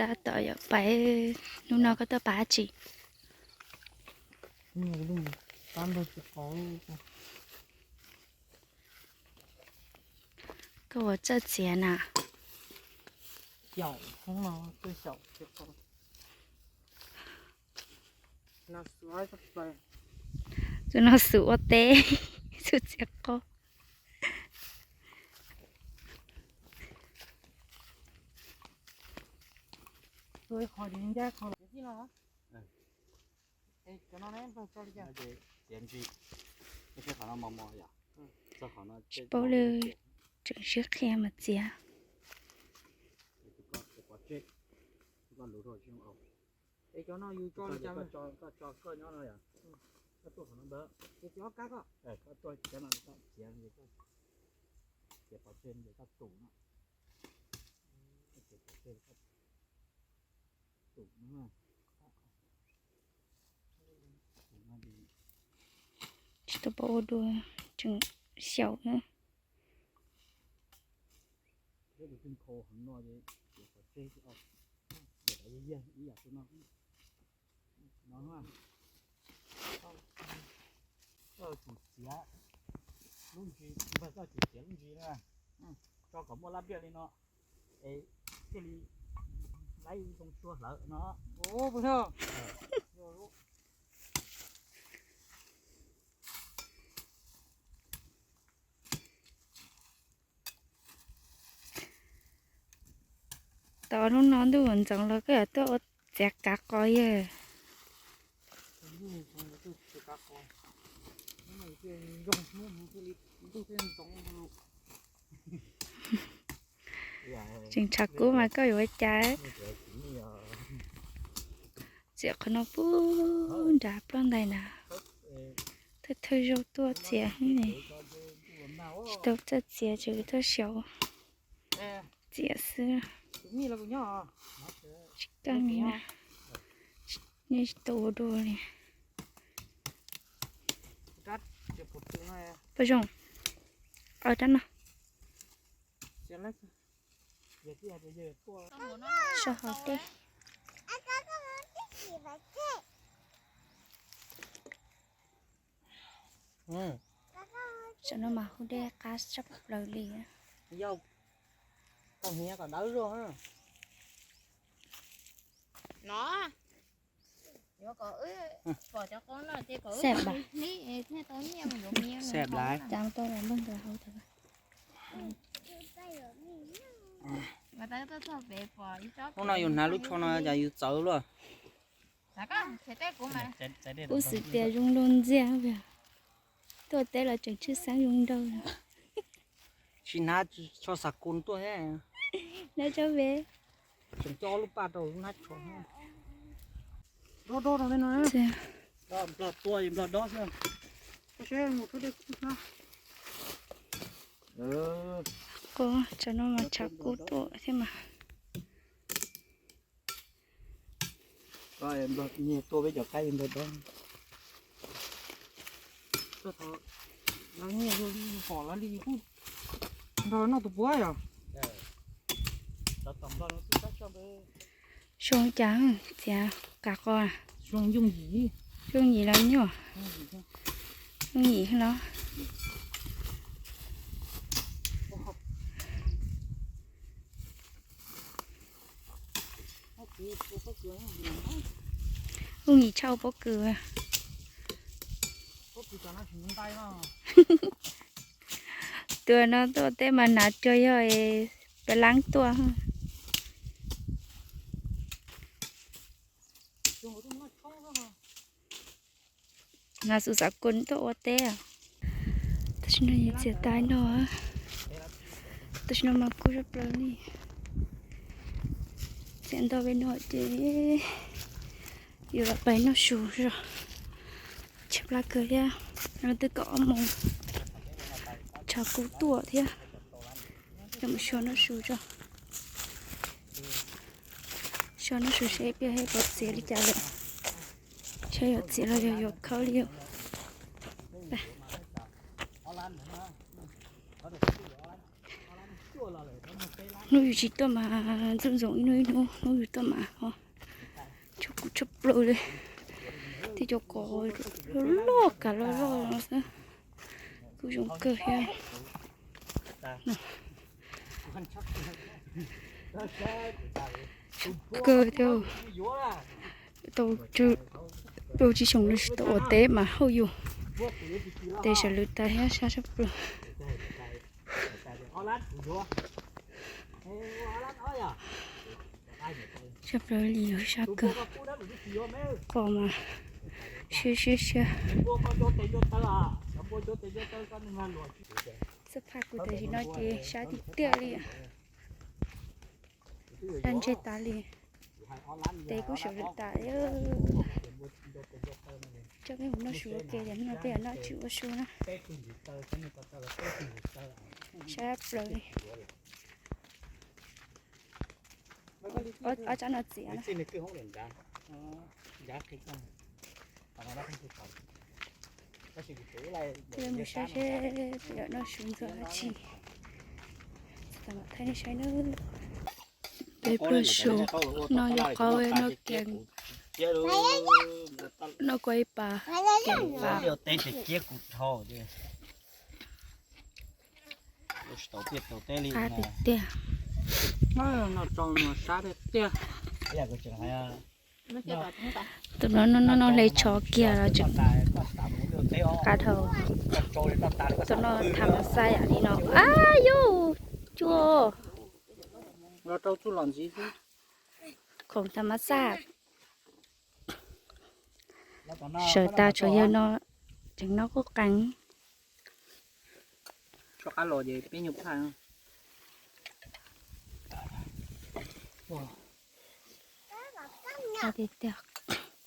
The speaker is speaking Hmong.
Tab tom yuav pais, hnub no koj tuaj pais dab tsi? Koj ua txawj txiav na. Tus no xub ua teb, xub txiav qaub. Tsis paub li, tseem sib qhia mas txiav. Tsis tau paub ua dua, tseem xyaum na. Koj tsum txiav lub ntsis, koj tsum txiav lub ntsis na, tso kom muaj lab npiaj li no, es thiaj li laib zoo tshuaj hlawv no. Tos hnub no ntuj ntxoov los koj yuav tuaj ua txiav kav qos yawg. Tseem tshav kub mas koj yuav ua cas? Txiav qhov no pub nrad ploj ntais na. Thawj thawj zaug tuaj txiav, tsis tau txawj txiav, tseem tuaj xyaum txiav xwb. Tsis kaj ni na, nej tsis tau ua dua li. Poj zoo, rab no. So hauv dej. Tam no mas hu dej qab tshaj plaws li. Xab laiv. Hnub no yus hnav lub tsho no cas yus txawv luaj. Kuv xav tias zoo nraug ntxiag, tuaj teb los tseem tshwj xeeb zoo nraug. Tsis hnav tsho xav kun tuaj thiab. Hnav tsho ve. Tseem coj lub paj rau hnab tsho. Dob dob rau no. Nplog tua nplog dob xwb. Qub, tsam no mas tshav kub tuaj thiab mas. Nyias tua peb cov qaib nplog dob. Nyias pom lawv li kuj nrog noj tus puab yom. Zoo cas txiav kav qos. Yooj yim los nyuaj. Yooj yim los. Yooj yim tshaj pob kws. Tus no tuaj teb mas hnav cuag yog peb laab tuaj. Hnav xov xav kun tuaj ua teb. Tam sim no yus txiav tag no, tam sim no mas kub zog plaws li. Txiav ntau peb no ces yus lam pais noj su zog. Tshaib plab kawg thiab, twb kaum ob moos, tshav kub tuaj thiab. Coj mus xyuas noj su tso. Xyuas noj su seb ib pliag puas txiav li cas lawm. Seb yuav txiav los yog yuav khawb li. Hnub yus tsis tuaj mas ntxooj ntxoo ib hnub ib hnub, hnub yus tuaj mas ho tshaj kuv tshaj plaws li. Tej cov kos loj loj, kav loj loj no xwb. Kuj zoo kawg thiab. Kawg thiab. Tau, tau tsib xyoos no tsis tau ua teb mas hauj yus, tes sawv lwm tas thiab, sab tshaj plaws. Sab plaws li, sab kawg. Qos mas siab siab siab. Xab phaj kuv tam sim no ces sab tiag tiag li. Daj ntseg tas li. Tes kuj sawv lwm tas. Coj peb mus noj su ua ke, ces hnub no peb yuav noj tsis ua su na. Sab plaws li. Ob tsab no txiav na. Peb mus saib seb peb yuav noj su ntxuav dab tsi. Thaij nej saib nawb. Peb pluag su, noj yuav qaub, noj kiag, noj kua ib pas, kiag ib pas. Qab tiag tiag. Tus no noj noj hle tsho kiag los tseem qab dhau. Tus no tham mas xaj yam li no. Ab yus, cua. Khoom tham mas xaj. Sawv tas tshuav yawg no tseem noj qub qees. Tiag tiag,